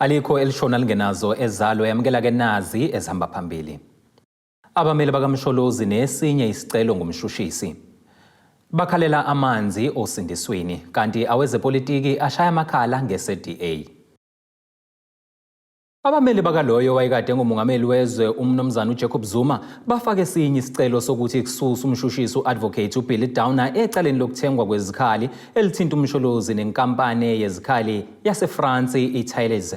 Alikho elishona lingenazo ezalo, yamukela ke nazi ezihamba phambili. Abameli bakaMsholozi nesinye isicelo ngumshushisi. Bakhalela amanzi osindisweni kanti awezepolitiki ashaya amakhala ngeCDA. Abameli bakaloyo wayekade engumongameli wezwe uMnumzane uJacob Zuma bafake esinye isicelo sokuthi kususwe umshushisi u-Advocate uBilly Downer ecaleni lokuthengwa kwezikhali elithinta uMsholozi nenkampani yezikhali yaseFrance iThales.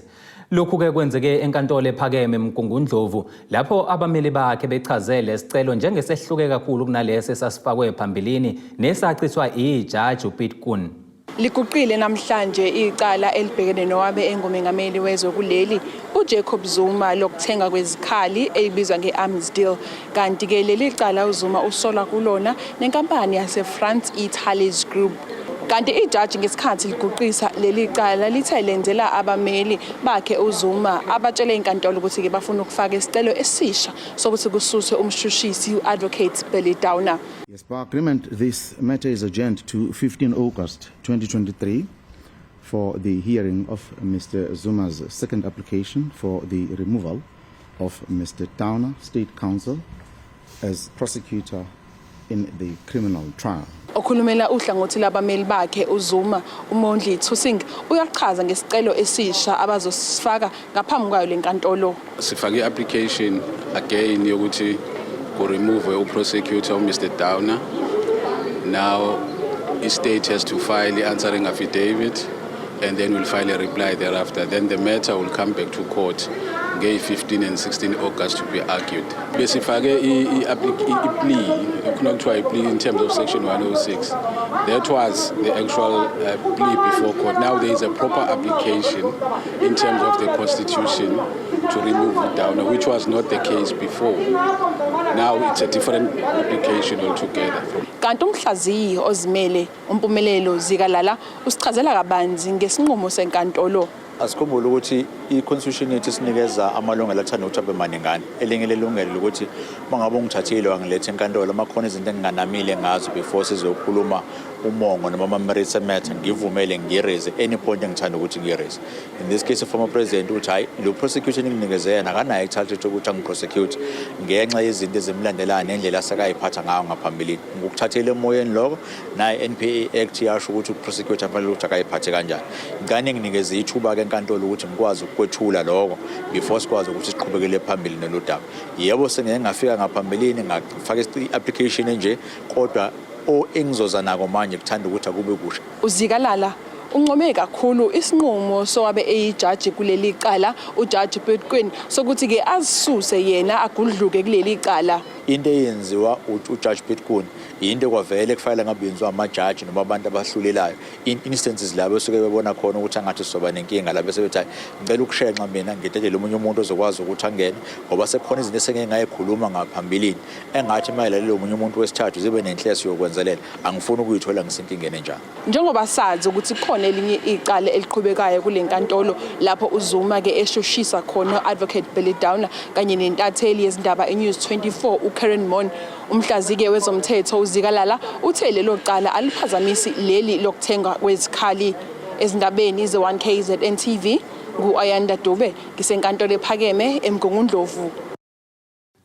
Lokhu-ke kwenzeke enkantolo ephakeme eMgungundlovu lapho abameli bakhe bechaze lesicelo njengesehluke kakhulu kunalesi esasifakwe phambilini nesachithwa ijaji uPiet Koen. Liguqile namhlanje icala elibhekene nowabe engumengameli wezwe kuleli uJacob Zuma lokuthenga kwezikhali elibizwa nge-Arms Deal. Kanti-ke leli cala uZuma usolwa kulona nenkampani yaseFrance iThales Group. Kanti ijaji ngesikhathi liguqisa leli cala lithe lenzela abameli bakhe uZuma abatshele inkantolo ukuthi-ke bafuna ukufaka isicelo esisha sokuthi kususwe umshushisi u-Advocate Billy Downer. Yes, by agreement, this matter is adjourned to 15 August 2023 for the hearing of Mr. Zuma's second application for the removal of Mr. Downer, State Counsel, as prosecutor in the criminal trial. Okhulumela uhlangothi labameli bakhe uZuma uMondli Thusing uyachaza ngesicelo esisha abazosifaka ngaphambi kwayo lenkantolo. Sifake i-application again yokuthi ku-remove u-prosecutor uMr Downer. Now i-state has to file the answering affidavit and then we'll file a reply thereafter. Then the matter will come back to court ngeyi-15 and 16 August to be argued. Besifake i-plea, khona kuthiwa i-plea in terms of section 106. That was the actual plea before court. Now there is a proper application in terms of the constitution to remove Downer, which was not the case before. Now it's a different application altogether. Kanti umhlaziyi ozimele uMpumelelo Zikalala usichazela kabanzi ngesinqumo senkantolo. Asikhumbule ukuthi i-constitution yethu isinikeza amalungelo athanda ukuthi abe maningana. Elinye lelungelo ukuthi uma ngabe ungithathile wangiletha enkantolo, uma khona izinto enginganamile ngazo before sizokhuluma umongo noma ama-merits matter, ngivumele ngi-raise any point engithanda ukuthi ngi-raise. In this case, former president uthi hayi, lo prosecution enginikeze yena akanayo i-title ukuthi angi-prosecute ngenxa yezinto ezimlandelayo nendlela asekayiphatha ngayo ngaphambilini. Ngokuthathela emoyeni lokho, naye NPA Act yasho ukuthi u-prosecutor kufanele ukuthi akayiphathe kanjani. Ngane nginikeze ithuba-ke enkantolo ukuthi ngikwazi ukukwethula lokho before sikwazi ukuthi siqhubekele phambili nolu daba. Yebo, sengeke ngafika ngaphambilini ngafaka i-application enje, kodwa o engizoza nako manje kuthanda ukuthi akube kusha. UZikalala uncome kakhulu isinqumo sowabe eyijaji kuleli cala uJaji Piet Koen sokuthi ke azisuse yena agudluke kuleli cala. Into eyenziwa uJudge Piet Koen into kwavele kufanele ngabe yenziwa amajaji noma abantu abahlulelayo in instances la besuke bebona khona ukuthi angathi sizoba nenkinga la, bese bethi, "Hayi, ngicela ukushenxa mina ngidedele omunye umuntu ozokwazi ukuthi angene, ngoba sekukhona izinto esengeke ngayikhuluma ngaphambilini engathi mayilalele omunye umuntu wesithathu zibe nenhleso yokwenzelela. Angifuni ukuyithola ngisenkingeni enjalo." Njengoba sazi ukuthi kukhona elinye icala eliqhubekayo kule nkantolo lapho uZuma ke eshushisa khona Advocate Billy Downer kanye nentatheli yezindaba eNews 24 uKaren Maughan. Umhlaziyi wezomthetho uZikalala uthe lelo cala aliphazamisi leli lokuthengwa kwezikhali. Ezindabeni ze-1 KZN TV, ngu-Ayanda Dube, ngisenkantolo ephakeme eMgungundlovu.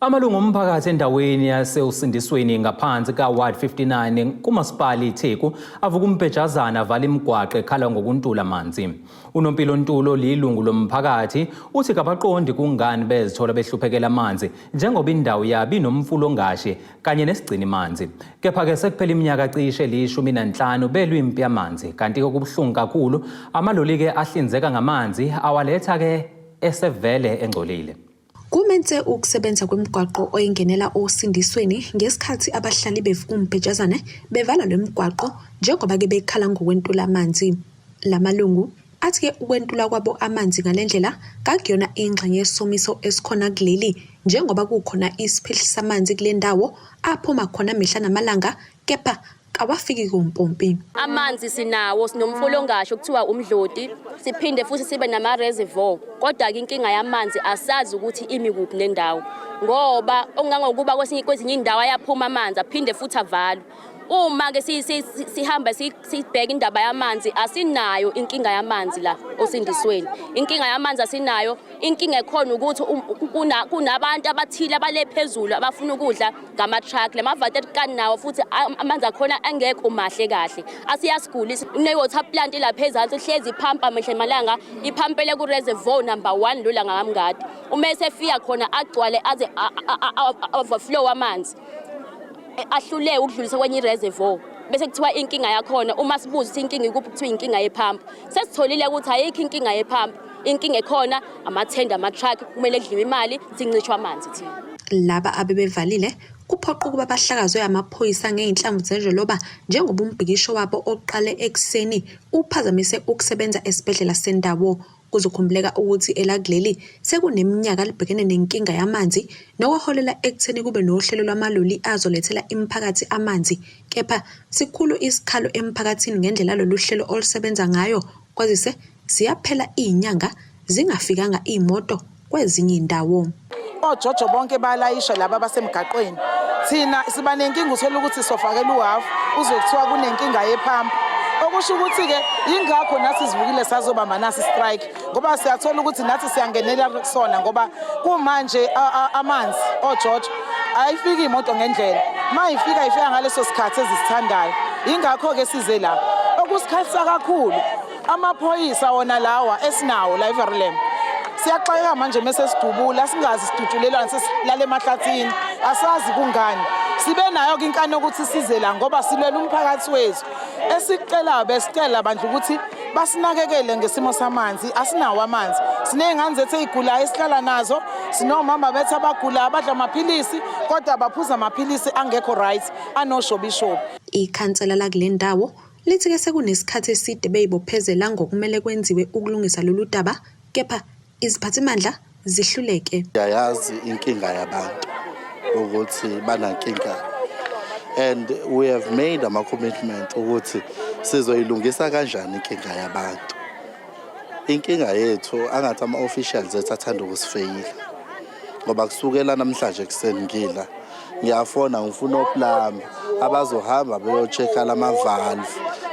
Amalungu omphakathi endaweni yaseUsindisweni ngaphansi ka-Ward 59 kumasipala iTheku avuka umbhejazana avala imigwaqo ekhala ngokuntula amanzi. UNompilo Ntulo lilungu lomphakathi uthi kabaqondi kungani bezithola behluphekela amanzi njengoba indawo yabo inomfula ongashi kanye nesigcini manzi. Kepha-ke sekuphela iminyaka cishe 15 belwa impi yamanzi, kanti-ke kubuhlungu kakhulu amaloli-ke ahlinzeka ngamanzi awaletha-ke esevele engcolile. Kumense ukusebenza kwemigwaqo oyingenela osindisweni ngesikhathi abahlali bevuka umbhejazane bevala lo mgwaqo njengoba-ke bekhala ngokwentula amanzi. La malungu athi-ke ukwentula kwabo amanzi ngale ndlela kakuyona ingxenye yesomiso esikhona kuleli, njengoba kukhona isiphehli samanzi kule ndawo aphuma khona mihla namalanga, kepha kawafiki kompompi. Amanzi sinawo, sinomfula ongasho kuthiwa uMdloti, siphinde futhi sibe nama-reservoir, kodwa-ke inkinga yamanzi asazi ukuthi imi kuphi nendawo, ngoba okungangokuba kwesinye kwezinye iy'ndawo ayaphuma amanzi aphinde futhi avalwe. Uma ke sihamba sibheka indaba yamanzi, asinayo inkinga yamanzi la Osindisweni. Inkinga yamanzi asinayo. Inkinga ekhona ukuthi kunabantu abathile abale phezulu abafuna ukudla ngama-truck, lama-waterkan nawo futhi amanzi akhona angekho mahle kahle, asiyasigulisa. Kune-water plant lapha ezansi hlezi iphampa mihla malanga, iphampele ku-reservoir number 1 lo Langakamngadi. Uma esefika khona agcwale aze overflow amanzi, ahluleke ukudlulisa kwenye i-reservoir, bese kuthiwa inkinga yakhona, uma sibuza ukuthi inkinga ikuphi, kuthiwa inkinga yephampu. Sesitholile ukuthi ayikho inkinga yephampu, inkinga ekhona amathenda ama-truck, kumele kudliwe imali, sincishwe amanzi thina. Laba abebevalile kuphoqa ukuba bahlakazwe amaphoyisa ngey'nhlamvu zejoloba njengoba umbhikisho wabo oqale ekuseni uphazamise ukusebenza esibhedlela sendawo. Kuzokhumbuleka ukuthi elakuleli sekuneminyaka libhekene nenkinga yamanzi nokwaholela ekutheni kube nohlelo lwamaloli azolethela imiphakathi amanzi, kepha sikhulu isikhalo emphakathini ngendlela lolu hlelo olusebenza ngayo, kwazise ziyaphela iy'nyanga zingafikanga iy'moto kwezinye iy'ndawo. Ojojo bonke balayisha laba abasemgaqweni. Thina siba nenkinga, uthola ukuthi sofakela uhafu, uzwe kuthiwa kunenkinga yephampu. Okusho ukuthi-ke yingakho nathi sivukile sazobamba nasi strike, ngoba siyathola ukuthi nathi siyangenela kusona, ngoba kumanje amanzi ojojo ayifiki imoto ngendlela, uma ifika ifika ngaleso sikhathi ezisithandayo. Yingakho-ke size la. Okusikhalisa kakhulu amaphoyisa wona lawa esinawo la eVerulam. Siyaxakeka manje mese sidubula, singazi sidutshulelwane, sesilala emahlathini, asazi kungani. Sibe nayo-ke inkani yokuthi size la ngoba silwela umphakathi wethu. Esikucelayo, besicela bandla ukuthi basinakekele ngesimo samanzi. Asinawo amanzi, siney'ngane zethu ey'gulayo esihlala nazo, sinomama bethu abagulayo abadla amaphilisi, kodwa baphuza amaphilisi angekho right, anoshobishobi. Ikhansela lakule ndawo lithi-ke sekunesikhathi eside beyibophezela ngokumele kwenziwe ukulungisa lolu daba, kepha iziphathimandla zihluleke. Yayazi inkinga yabantu ukuthi banankinga, and we have made ama-commitment ukuthi sizoyilungisa kanjani inkinga yabantu. Inkinga yethu angathi ama-officials ethu athanda ukusifeyila, ngoba kusukela namhlanje ekuseni ngila ngiyafona ngifuna o-plumber abazohamba beyo-check-a lama-valve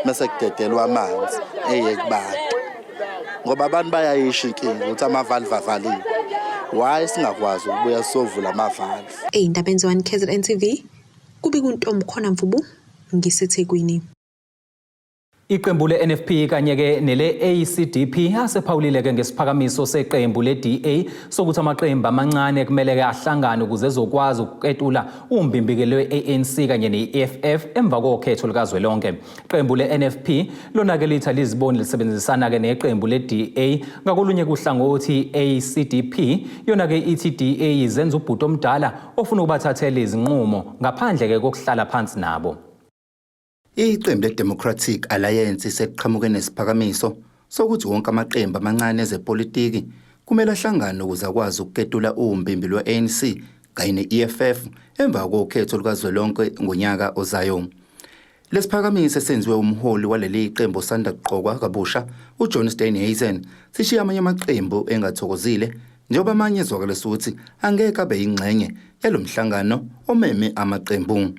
mese kudedelwa amanzi eye kubantu, ngoba abantu bayayisho inkinga ukuthi ama-valve avaliwe. Why singakwazi ukubuya sizovula ama-valve? Ey'ndabeni ze-1 KZN TV, kubika uNtombi Mvubu, ngiseThekwini. Iqembu le-NFP kanye-ke nele-ACDP asephawulile-ke ngesiphakamiso seqembu le-DA sokuthi amaqembu amancane kumele-ke ahlangane ukuze ezokwazi ukuketula umbimbiki lwe-ANC kanye ne-EFF emva kokhetho likazwelonke. Iqembu le-NFP lona-ke lithi aliziboni lisebenzisana-ke neqembu le-DA. Ngakolunye kuhlangothi i-ACDP yona-ke ithi DA izenza ubhuti omdala ofuna ukubathathela izinqumo ngaphandle-ke kokuhlala phansi nabo. Iqembu le-Democratic Alliance seliqhamuke nesiphakamiso sokuthi wonke amaqembu amancane ezepolitiki kumele ahlangane ukuze akwazi ukuketula umbimbi lwe-ANC kanye ne-EFF emva kokhetho lukazwelonke ngonyaka ozayo. Lesiphakamiso esenziwe umholi waleli qembu osanda kuqokwa kabusha uJohn Steenhuisen sishiya amanye amaqembu engathokozile, njengoba amanye ezwakalisa ukuthi angeke abe yingxenye yalo mhlangano omeme amaqembu.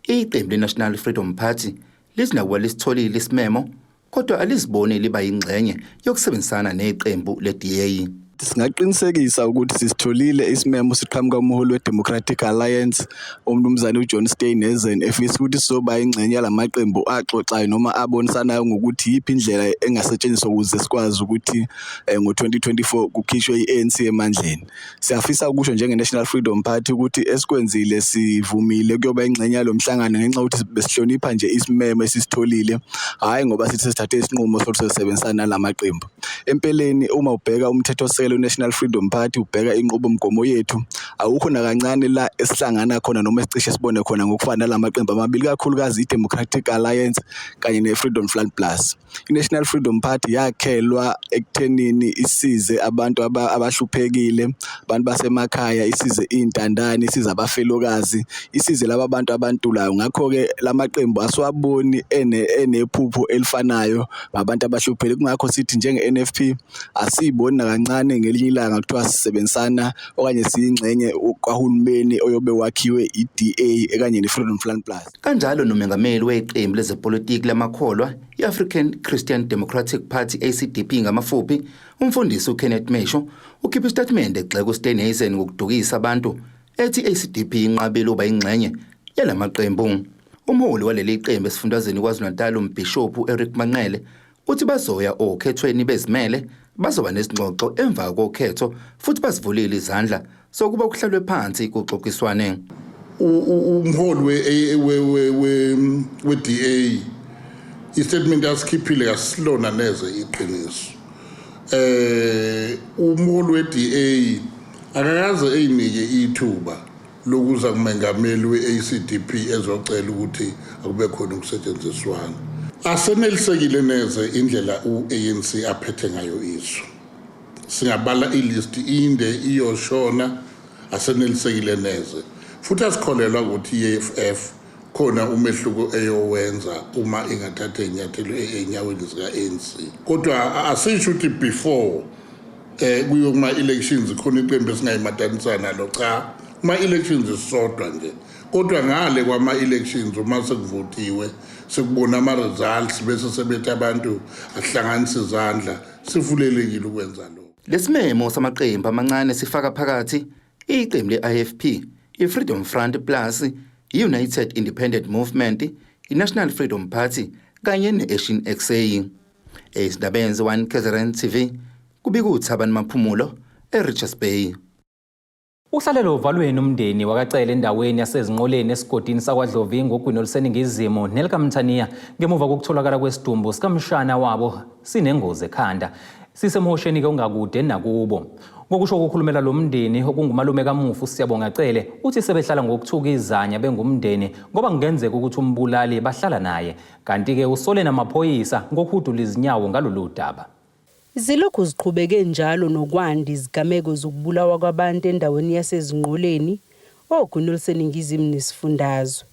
Iqembu le-National Freedom Party lithi nakuba lisitholile isimemo, kodwa aliziboni liba yingxenye yokusebenzisana neqembu le-DA. Singaqinisekisa ukuthi sisitholile isimemo siqhamuka umholi we-Democratic Alliance, umnumzane uJohn Steenhuisen, efisa ukuthi sizoba ingxenye yalamaqembu axoxayo noma abonisanayo ngokuthi yiphi indlela engasetshenziswa ukuze sikwazi ukuthi ngo-2024 kukhishwe i-ANC emandleni. Siyafisa ukusho njenge-National Freedom Party ukuthi esikwenzile, sivumile kuyoba ingxenye yalo mhlangano ngenxa yokuthi besihlonipha nje isimemo esisitholile, hhayi ngoba sithi sesithathe isinqumo sokuthi sesebenzisana nalamaqembu. Empeleni, uma ubheka umthethosisekelo we-National Freedom Party, ubheka inqubomgomo yethu, awukho nakancane la esihlangana khona noma esicishe sibone khona ngokufana nalamaqembu amabili, kakhulukazi i-Democratic Alliance kanye ne-Freedom Front Plus. I-National Freedom Party yakhelwa ekuthenini isize abantu abahluphekile, abantu basemakhaya, isize iy'ntandane, isize abafelokazi, isize laba bantu abantulayo. Ngakho-ke lamaqembu asiwaboni enephupho elifanayo ngabantu abahluphekile. Kungakho sithi njenge-NFP asiyiboni nakancane. Sigcine ngelinye ilanga kuthiwa sisebenzisana okanye siyingxenye kwahulumeni oyobe wakhiwe i-DA ekanye ne-Freedom Front Plus. Kanjalo nomengameli weqembu lezepolitiki lamakholwa i-African Christian Democratic Party, ACDP ngamafuphi, umfundisi uKenneth Mesho, ukhiphe isitatimende egxeka uSteenhuisen ngokudukisa abantu, ethi i-ACDP inqabile uba ingxenye yalamaqembu. Umholi waleli qembu esifundazweni KwaZulu-Natal, umbhishophu Eric Manqele, uthi bazoya okhethweni bezimele, bazoba nezingxoxo emva kokhetho futhi bazivulile izandla sokuba kuhlalwe phansi kuxoxiswane. Umholi we-DA, istatement asikhiphile kasilona neze iqiniso. Umholi we-DA akakaze eyinike ithuba lokuza kumengameli we-ACDP ezocela ukuthi akube khona ukusetshenziswana. Asenelisekile neze indlela u-ANC aphethe ngayo izwe. Singabala ilist inde iyoshona. Asenelisekile neze futhi asikholelwa ukuthi i-EFF khona umehluko eyowenza uma ingathatha inyathelo ey'nyaweni zika-ANC. Kodwa asisho ukuthi before kuyo kuma-elections khona iqembu esingayimatanisa nalo. Cha, kuma-elections sisodwa nje, kodwa ngale kwama-elections, uma sekuvotiwe, sekubona ama-results, bese sebethi abantu ahlanganise izandla, sivulelekile ukwenza lokho. Lesimemo samaqembu amancane sifaka phakathi iqembu le-IFP, i-Freedom Front Plus, i-United Independent Movement, i-National Freedom Party kanye ne-Action XA. Ezindabeni ze-1 KZN TV, kubika uThabani Maphumulo eRichards Bay. Uhlalelo ovalweni umndeni wakaCele endaweni yaseZinqoleni esigodini sakwaDlovi ngogwini oluseningizimu nelikaMthaniya ngemuva kokutholakala kwesidumbu sikamshana wabo sinengozi ekhanda sisemhosheni-ke ongakude nakubo. Ngokusho kokukhulumela lo mndeni okungumalume kamufi uSiyabonga Cele, uthi sebehlala ngokuthuka izanya bengumndeni ngoba kungenzeka ukuthi umbulali bahlala naye. Kanti-ke usole namaphoyisa ngokuhudula izinyawo ngalolu daba. Zilokhu ziqhubeke njalo nokwanda izigameko zokubulawa kwabantu endaweni yaseZinqoleni, ogwini oluseningizimu nesifundazwe.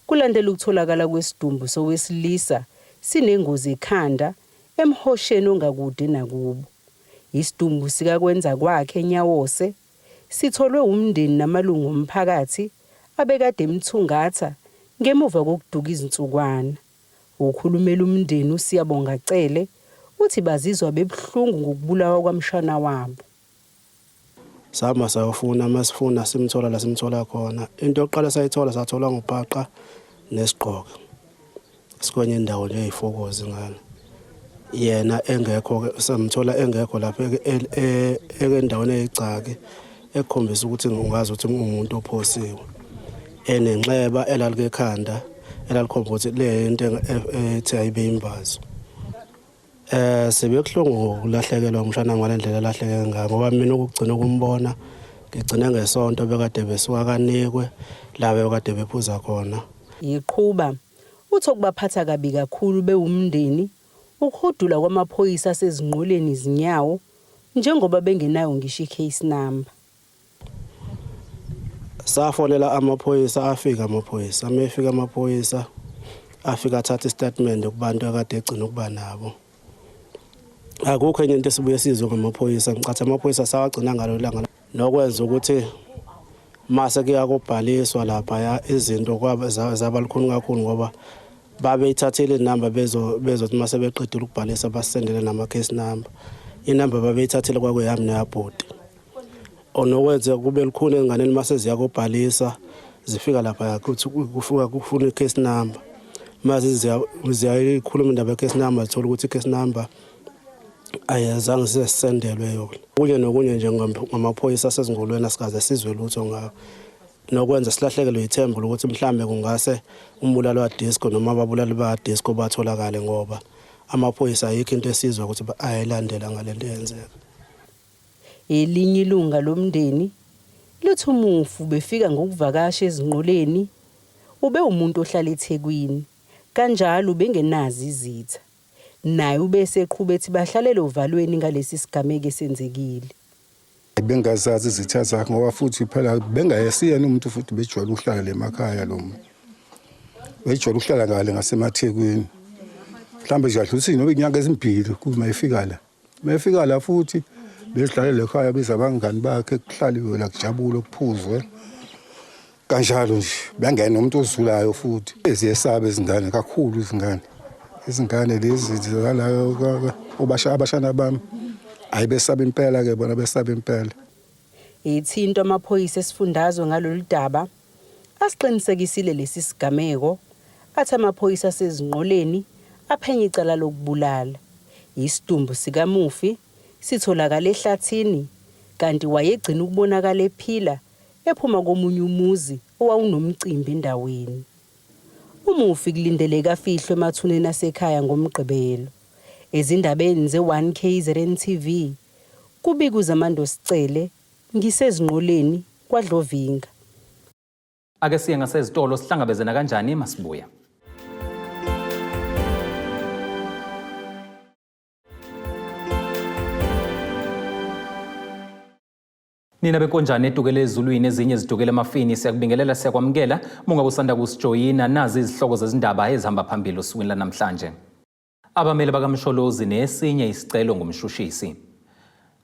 Kulandela ukutholakala kwesidumbu sowesilisa sinengozi ekhanda emhosheni ongakude nakubo. Isidumbu sikaKwenzakwakhe Nyawose sitholwe umndeni namalungu omphakathi abekade emthungatha ngemuva kokuduka izinsukwana. Ukhulumela umndeni uSiyabonga Cele uthi bazizwa bebuhlungu ngokubulawa kwamshana wabo. Sahamba sayofuna, masifuna simthola la simthola khona. Into yokuqala sayithola, sathola ngophaqa nesigqoko sikwenye indawo nje eyifokozi ngale, yena engekho. Samthola engekho lapha endaweni eyigcaki ekukhombisa ukuthi ungazi ukuthi umuntu ophosiwe, enenxeba elalike ekhanda elalikhomba ukuthi le into ethi ayibe imbazo. Sebekuhlungu ngokulahlekelwa umshana ngale ndlela elahleke ngayo, ngoba mina ukugcina ukumbona ngigcine ngesonto, bekade besuka kanikwe la bekade bephuza khona. Yiqhuba uthi okubaphatha kabi kakhulu bewumndeni ukuhudula kwamaphoyisa aseZinqoleni izinyawo njengoba bengenayo ngisho i-case number. Safonela amaphoyisa, afika amaphoyisa. Amefika amaphoyisa, afika athatha istatement kubantu akade egcina ukuba nabo. Akukho enye into esibuye sizwe ngamaphoyisa. Ngicathi amaphoyisa sawagcina ngalo langa, nokwenza ukuthi mase kuya kubhaliswa lapha izinto kwaba zaba lukhuni kakhulu, ngoba babeyithathile inamba bezo bezothi mase beqedile ukubhalisa basendele nama case number. Inamba babeyithathile kwakuyami neyabhoti, onokwenza kube lukhuni enganeni mase ziya kubhalisa, zifika lapha kuthi kufika kufuna i-case number. Mase ziyayikhuluma indaba ye-case number, zithola ukuthi i-case number ayazange sisendelwe yona. Kunye nokunye nje ngamaphoyisa aseZingolweni, asikaze sizwe lutho ngawo, nokwenza silahlekelwe ithemba lokuthi mhlambe kungase umbulali wa-disco noma ababulali ba-disco batholakale, ngoba amaphoyisa ayikho into esizwa ukuthi ayayilandela ngalento eyenzeka. Elinye ilunga lomndeni lithi umufi befika ngokuvakasha eZinqoleni, ube umuntu ohlala eThekwini, kanjalo ubengenazo izitha. Naye ubese eqhuba ethi bahlalele ovalweni ngalesi sigameko esenzekile. Bengazazi izitha zakhe, ngoba futhi phela bengayesiyena umuntu futhi bejwayele ukuhlala le emakhaya. Lo muntu bejwayele ukuhlala ngale ngasemaThekwini, mhlawumbe nje adlulisa noma inyanga ezimbili kuma efika la. Uma efika la futhi Besidlalela ekhaya biza abangani bakhe kuhlaliwe la kujabule kuphuzwe. Kanjalo nje bengena umuntu ozulayo futhi. Eziyesaba izingane kakhulu izingane. Izingane lezi zala obasha abashana bami. Ayibesaba impela ke bona besaba impela. Ithintwa amaphoyisa esifundazwe ngalolu daba asiqinisekisile lesi sigameko athi amaphoyisa aseZinqoleni aphenya icala lokubulala. Isidumbu sikamufi sitholakale ehlathini kanti wayegcina ukubonakala ephila ephuma komunye umuzi owawunomcimbi endaweni. Umufi kulindeleke afihlwe emathuneni asekhaya ngoMgqibelo. Ezindabeni ze-1 KZN TV, kubika uZamando Sicele, ngiseZinqoleni, kwaDlovinga. Ake siye ngasezitolo sihlangabezena kanjani masibuya. Nina benkonjane edukele ezulwini ezinye zidukele emafini siyakubingelela siyakwamukela mungabe usanda kusijoyina nazi izihloko zezindaba ezihamba phambili osukwini lanamhlanje. Abameli bakaMsholozi nesinye isicelo ngumshushisi.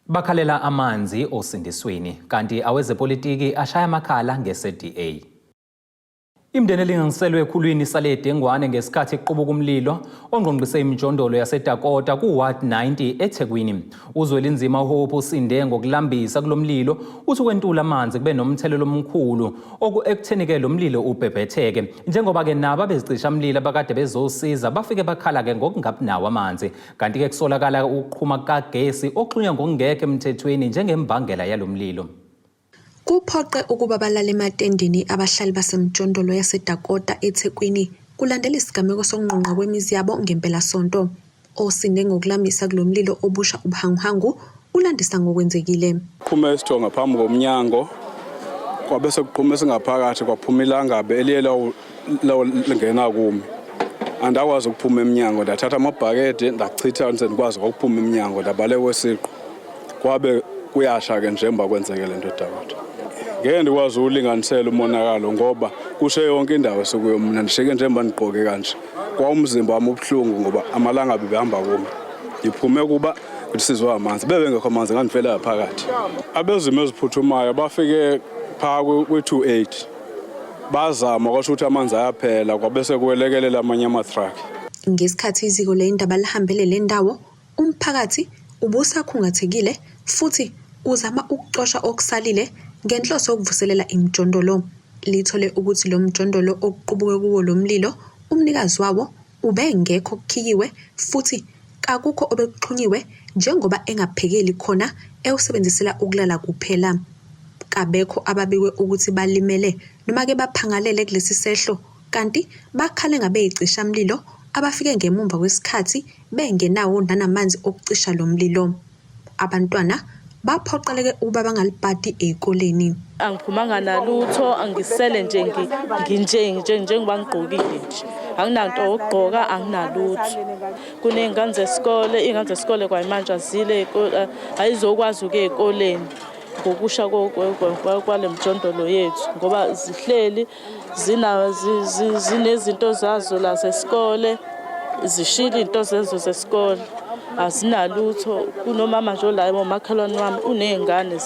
Bakhalela amanzi osindisweni kanti awezepolitiki ashaya amakhala ngeCDA. Imindeni elinganiselwe ekhulwini isale dengwane ngesikhathi kuqubuka umlilo ongqongqise imijondolo yaseDakota ku-Ward 90 eThekwini. Uzwelinzima uHope usinde ngokulambisa kulo mlilo uthi ukwentula amanzi kube nomthelela omkhulu ekutheni-ke lo mlilo ubhebhetheke njengoba-ke nabo abezicishamlilo abakade bezosiza bafike bakhala-ke ngokungabi nawo amanzi kanti-ke kusolakala ukuqhuma kukagesi oxhunywa ngokungekho emthethweni njengembangela yalo mlilo. Kuphoqe ukuba balale ematendeni abahlali basemjondolo yaseDakota, eThekwini, kulandela isigameko sokungqongqa kwemizi yabo ngempelasonto. Osinde ngokulamisa kulo mlilo obusha ubuhanguhangu ulandisa ngokwenzekile. Qhume isithonga phambi komnyango kwabe sekuqhuma esingaphakathi kwaphuma ilangabe eliye lingena kumi. Andakwazi ukuphuma emnyango ndathatha amabhakede ndachitha nze ndikwazi ukuphuma emnyango ndabaleka kwesiqu. Kwabe kuyasha-ke njengoba kwenzeke le nto eDakota. Ngeke ndikwazi ukulinganisela umonakalo ngoba kushe yonke indawo esikuyo mna ndishiyeke njengoba ndigqoke kanje. Kwawumzimba wami ubuhlungu ngoba amalangabi behamba kumi. Ngiphume kuba ndisizwe amanzi bebengekho amanzi ngandifela phakathi. Abezimo eziphuthumayo bafike phaa kwi-28 bazama kwasho ukuthi amanzi ayaphela kwabe sekuwelekelela amanye ama-truck. Ngesikhathi iziko lendaba lihambele le ndawo, Umphakathi ubusakhungathekile futhi uzama ukucosha okusalile ngenhloso yokuvuselela imijondolo. Lithole ukuthi lo mjondolo okuqubuke kuwo lo mlilo umnikazi wawo ubengekho kukhiyiwe futhi kakukho obekuxhunyiwe njengoba engaphekeli khona ewusebenzisela ukulala kuphela. Kabekho ababikwe ukuthi balimele noma-ke baphangalele kulesi sehlo kanti bakhale ngabeyicishamlilo abafike ngemumva kwesikhathi bengenawo nanamanzi okucisha lo mlilo. Abantwana baphoqeleke ukuba bangalibhadi ezikoleni. Angiphumanga nalutho, angisele nje nginje nje njengoba ngigqokile nje. Anginanto yokugqoka, anginalutho. Kuney'ngane zesikole, iy'ngane zesikole kwayimanje azile, ayizokwazi ukuya ey'koleni ngokusha kwale mjondolo yethu ngoba zihleli zinezinto zazo la zesikole zishile iy'nto zezo zesikole azinalutho kunomama nje olayo umakhelwane wami uney'ngane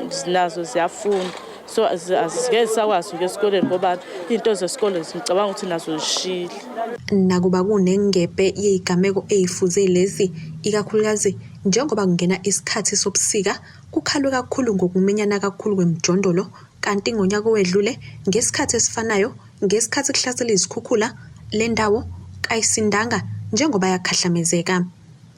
zinazo ziyafunda so azike zisakwazi ukuya esikoleni ngoba iy'nto zesikole ngicabanga ukuthi nazo zishile. Nakuba kunengebhe yezigameko ezifuze lezi, ikakhulukazi njengoba kungena isikhathi sobusika, kukhalwe kakhulu ngokuminyana kakhulu kwemijondolo Kanti ngonyaka owedlule ngesikhathi esifanayo ngesikhathi kuhlasela izikhukhula, le ndawo kayisindanga njengoba yakhahlamezeka.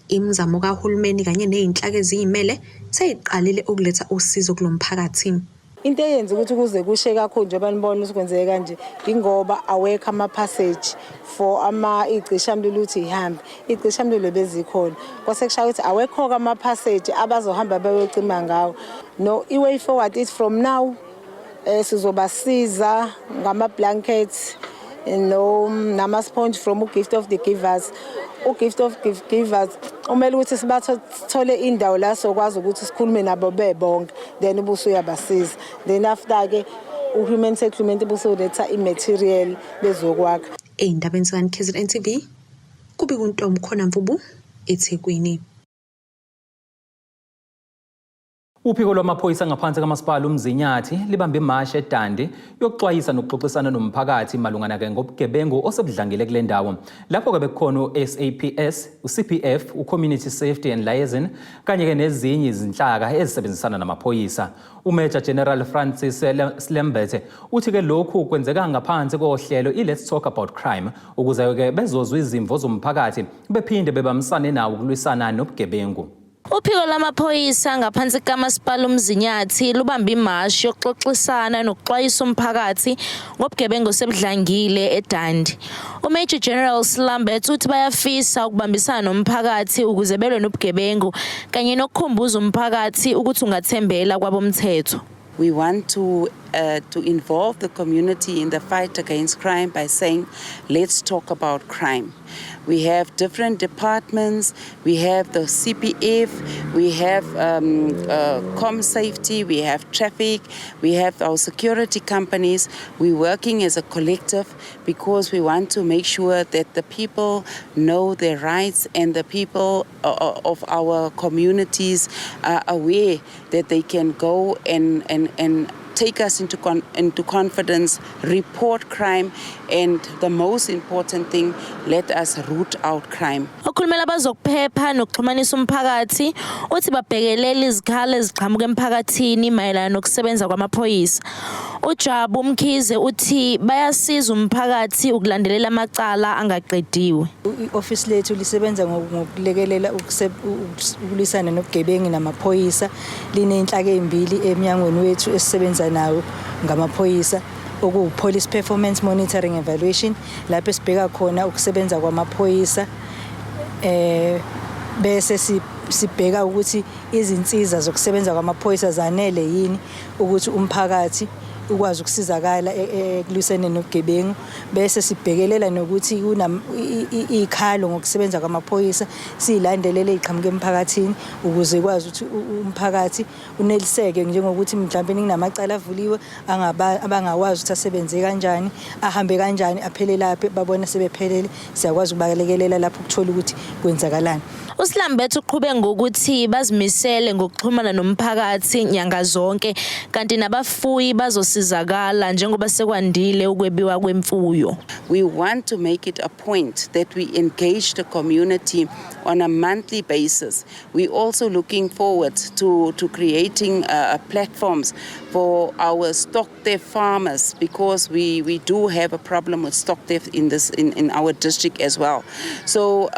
Imizamo kahulumeni kanye nezinhlaka eziyimele seyiqalile ukuletha usizo kulo mphakathi. Into eyenza ukuthi kuze kushe kakhulu njengoba nibona ukuthi kwenzeke kanje ingoba awekho ama-passage for ama iy'cishamlilo ukuthi yihambe iy'cishamlilo bezikhona kwase kushaya ukuthi awekho-ke ama-passage abazohamba beyocima ngawo. No, i-way forward is from now sizobasiza ngama-blankets no nama-sponge from u-Gift of the Givers. U-Gift of the Givers umele ukuthi sibathole indawo la sokwazi ukuthi sikhulume nabo bebonke then ubuso uyabasiza then after-ke u-human settlement ubusuletha i-material bezokwakha. Ey'ndabeni zika-KZN TV, kubika uNtombi Khona Mvubu, eThekwini. Uphiko lwamaphoyisa ngaphansi kamasipala uMzinyathi libambe imashi eDundee yokuxwayisa nokuxoxisana nomphakathi malungana-ke ngobugebengu osebudlangile kule ndawo. Lapho-ke bekukhona u-SAPS, u-CPF, u-Community Safety and Liaison kanye-ke nezinye izinhlaka ezisebenzisana namaphoyisa. UMajor General Francis Slembethe uthi-ke lokhu kwenzeka ngaphansi kohlelo i-Let's Talk About Crime ukuze-ke bezozwa izimvo zomphakathi bephinde bebambisane nawo ukulwisana nobugebengu. Uphiko lwamaphoyisa ngaphansi kukaMasipala uMzinyathi lubambe imashi yokuxoxisana nokuxwayisa umphakathi ngobugebengu osebudlangile eDundee. UMajor General Slambert uthi bayafisa ukubambisana nomphakathi ukuze belwe nobugebengu kanye nokukhumbuza umphakathi ukuthi ungathembela kwabomthetho. We want to involve the community in the fight against crime by saying, let's talk about crime. We have different departments. We have the CPF, we have Com Safety, we have traffic, we have our security companies. We're working as a collective because we want to make sure that the people know their rights and the people of our communities are aware that they can go and take us into confidence, report crime, and the most important thing, let us root out crime. Okhulumela abazokuphepha nokuxhumanisa umphakathi uthi babhekelela izikhalo eziqhamuka emphakathini mayelana nokusebenza kwamaphoyisa. UJabu Mkhize uthi bayasiza umphakathi ukulandelela amacala angaqediwe. I-ofisi lethu lisebenza ngokulekelela ukulwisana nobugebengu namaphoyisa. Liney'nhlaka ey'mbili emnyangweni wethu esisebenza nawo ngamaphoyisa, okuwu-Police Performance Monitoring Evaluation, lapho esibheka khona ukusebenza kwamaphoyisa, bese sibheka ukuthi izinsiza zokusebenza kwamaphoyisa zanele yini ukuthi umphakathi ukwazi ukusizakala ekulwisaneni nobugebengu, bese sibhekelela nokuthi iy'khalo ngokusebenza kwamaphoyisa siyilandelele ey'qhamuka emphakathini ukuze ikwazi ukuthi umphakathi uneliseke, njengokuthi mhlawumbe kunamacala avuliwe abangakwazi ukuthi asebenze kanjani, ahambe kanjani, aphelelaphi, babone sebephelele, siyakwazi ukubalekelela lapho ukuthola ukuthi kwenzakalani. USlambethu uqhube ngokuthi bazimisele ngokuxhumana nomphakathi nyanga zonke, kanti nabafuyi bazosizakala njengoba sekwandile ukwebiwa kwemfuyo. We want to make it a point that we engage the community on a monthly basis. We're also looking forward to creating platforms for our stock theft farmers, because we do have a problem with stock theft in our district as well. So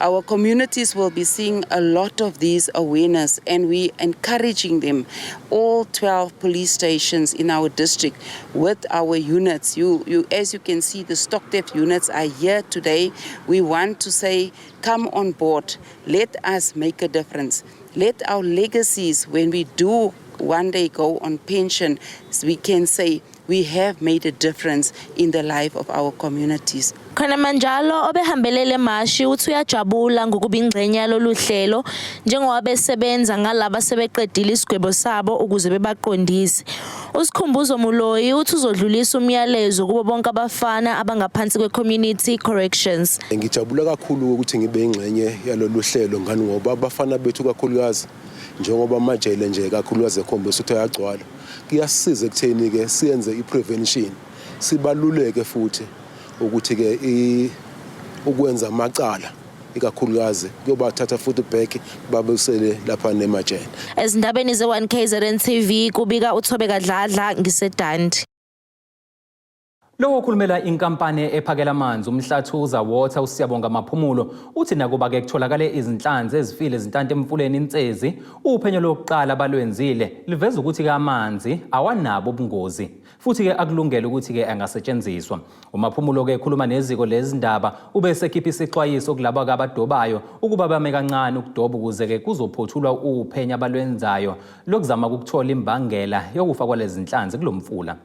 our communities will be seeing a lot of these awareness, and we encouraging them, all 12 police stations in our district with our units. As you can see, the stock theft units are here today. We want to say, come on board, let us make a difference. Let our legacies, when we do one day go on pension, we can say we have made a difference in the life of our communities. Khona manjalo, obehambelele mashi uthi uyajabula ngokuba ingxenye yalolu hlelo njengoba besebenza ngalaba sebeqedile isigwebo sabo ukuze bebaqondise. USikhumbuzo Muloyi uthi uzodlulisa umyalezo kubo bonke abafana abangaphansi kwe-community corrections. Ngijabula kakhulu ukuthi ngibe ingxenye yalolu hlelo, ngani ngoba abafana bethu kakhulukazi, njengoba amajele nje kakhulukazi ekhombisa ukuthi ayagcwala, kuyasisiza ekutheni-ke siyenze i-prevention, sibaluleke futhi ukuthi-ke ukwenza amacala ikakhulukazi kuyobathatha futhi back babusele lapha nemajele. Ezindabeni ze-1 KZN TV, kubika uThobeka Dladla, ngiseDundee. Lowo okhulumela inkampani ephakela amanzi uMhlathuze Water, uSiyabonga Maphumulo, uthi nakuba-ke kutholakale izinhlanzi ezifile zintanta emfuleni iNsezi, uphenyo lokuqala abalwenzile liveza ukuthi-ke amanzi awanabo ubungozi futhi-ke akulungele ukuthi-ke angasetshenziswa. UMaphumulo-ke ekhuluma neziko lezindaba ube esekhipha isixwayiso kulabo-ke abadobayo ukuba bame kancane ukudoba ukuze-ke kuzophothulwa uphenyo abalwenzayo lokuzama ukuthola imbangela yokufa kwalezi nhlanzi kulo mfula.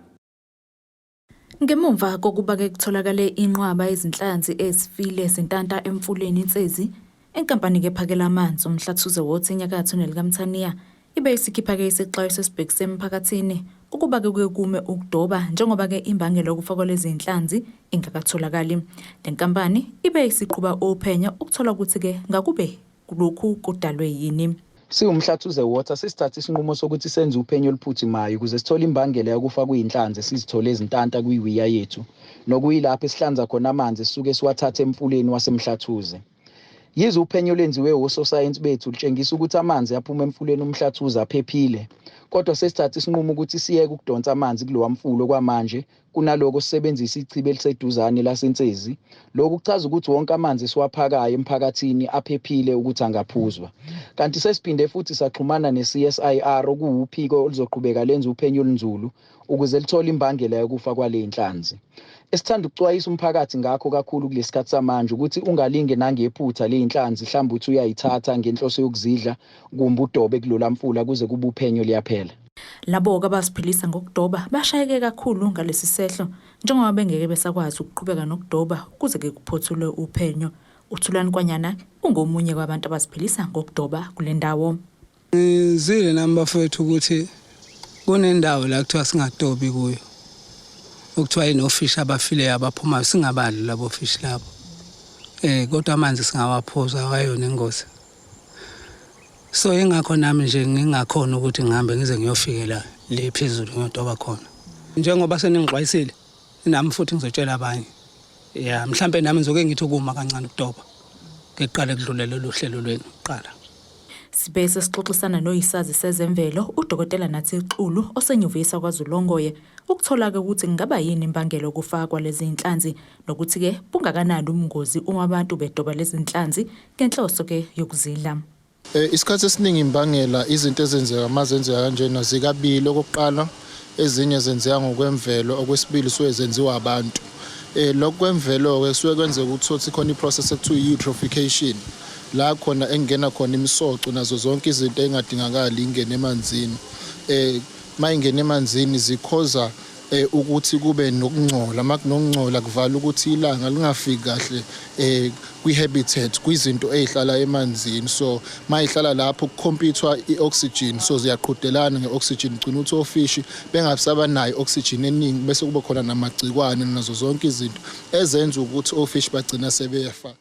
Ngemuva kokuba-ke kutholakale inqwaba yezinhlanzi ezifile zintanta emfuleni iNsezi, inkampani-ke ephakela amanzi uMhlathuze Water enyakatho nelikaMthaniya ibe isikhipha-ke isixwayiso esibhekise emphakathini ukuba-ke kuye kume ukudoba njengoba-ke imbangela yokufa kwalezi zinhlanzi ingakatholakali. Le nkampani ibe isiqhuba uphenyo ukuthola ukuthi-ke ngakube lokhu kudalwe yini. Siwumhlathuze Water sesithathe isinqumo sokuthi senze uphenyo oluphuthumayo ukuze sithole imbangela yokufa kuyinhlanzi esizithole ezintanta kwiwiya yethu nokuyilapho esihlanza khona amanzi esisuke siwathatha emfuleni waseMhlathuze. Yize uphenyo olwenziwe wososayensi bethu lutshengisa ukuthi amanzi aphuma emfuleni uMhlathuze aphephile, kodwa sesithathe isinqumo ukuthi siyeke ukudonsa amanzi kulowa mfula okwamanje kunaloko sisebenzise ichibi eliseduzane laseNsezi. Lokhu kuchaza ukuthi wonke amanzi esiwaphakayo emphakathini aphephile ukuthi angaphuzwa. Kanti sesiphinde futhi saxhumana ne-CSIR okuwuphiko oluzoqhubeka lenze uphenyo olunzulu ukuze lithole imbangela yokufa kwale nhlanzi. Esithanda ukuxwayisa umphakathi ngakho kakhulu kulesikhathi samanje ukuthi ungalinge nangephutha le nhlanzi mhlawumbe uthi uyayithatha ngenhloso yokuzidla kumbe udobe kulola mfula kuze kube uphenyo liyaphela. Labo-ke abaziphilisa ngokudoba bashayeke kakhulu ngalesi sehlo njengoba bengeke besakwazi ukuqhubeka nokudoba kuze-ke kuphothulwe uphenyo. UThulani Kwanyana ungomunye kwabantu abaziphilisa ngokudoba kule ndawo. Ngizwile nami bafowethu ukuthi kunendawo la kuthiwa singadobi kuyo okuthiwa inofishi abafileyo abaphumayo singabadli labo fishi labo eh kodwa amanzi singawaphuza awayona ingozi so ingakho nami nje ngingakhona ukuthi ngihambe ngize ngiyofikela le phezulu ngiyodoba khona njengoba seningixwayisile nami futhi ngizotshela abanye ya mhlambe nami ngizoke ngithi ukuma kancane ukudoba ngiqale kudlule lolu hlelo lwenu kuqala Sibe sesixoxisana noyisazi sezemvelo uDokotela Nathi Xulu osenyuvesi yakwaZulongoye ukuthola-ke ukuthi kungaba yini imbangela yokufakwa lezi zinhlanzi nokuthi-ke bungakanani ubungozi uma abantu bedoba lezi zinhlanzi ngenhloso-ke yokuzidla. Eh, isikhathi esiningi imbangela izinto ezenzeka uma zenzeka kanjena zikabili okokuqala ezinye zenzeka ngokwemvelo okwesibili suke zenziwa abantu eh lokhu kwemvelo-ke suke kwenzeka ukuthi uthi khona i-process ekuthiwa i-eutrophication la khona engena khona imisoco nazo zonke izinto engadingakali ingene emanzini eh mayingena emanzini zikhoza eh ukuthi kube nokungcola makunokungcola kuvala ukuthi ilanga lingafiki kahle eh kwi-habitat kwizinto ezihlala emanzini so mayihlala lapho kukhompithwa i-oxygen so ziyaqhudelana nge-oxygen gcina ukuthi ofishi bengabisaba nayo i-oxygen eningi bese kuba khona namagciwane nazo zonke izinto ezenza ukuthi ofishi bagcina sebefa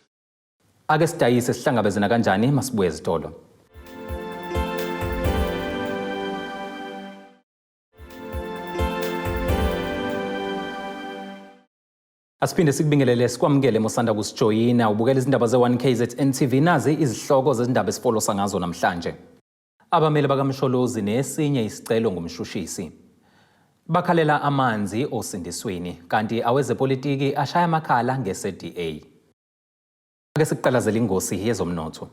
Ake sidayise sihlangabezana kanjani masibuye ezitolo. Asiphinde sikubingelele sikwamukele mosanda kusijoyina ubukela izindaba ze-1 KZN TV nazi izihloko zezindaba esifolosa ngazo namhlanje. Abameli bakaMsholozi nesinye isicelo ngumshushisi. Bakhalela amanzi osindisweni kanti awezepolitiki ashaya amakhala nge-CDA. Ake sikuqalazele ingosi yezomnotho.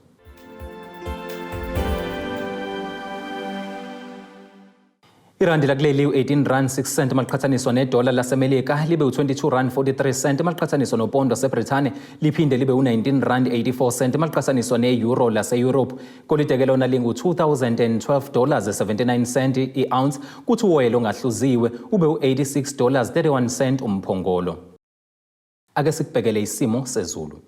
Irandi lakuleli u-18 rand 6 cent maliqhathaniswa nedola laseMelika libe u-22 rand 43 cent maliqhathaniswa nopondo waseBrithani liphinde libe u-19 rand 84 cent maliqhathaniswa ne-euro lase-Europe. Golide-ke lona lingu-2012 dollars 79 cent i-ounce kuthi uwoyela ongahluziwe ube u-86 dollars 31 cent umphongolo. Ake sikubhekele isimo sezulu.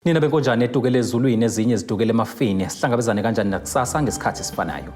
Nina benkonjane edukele ezulwini ezinye zidukele emafini. Sihlangabezane kanjani nakusasa ngesikhathi esifanayo.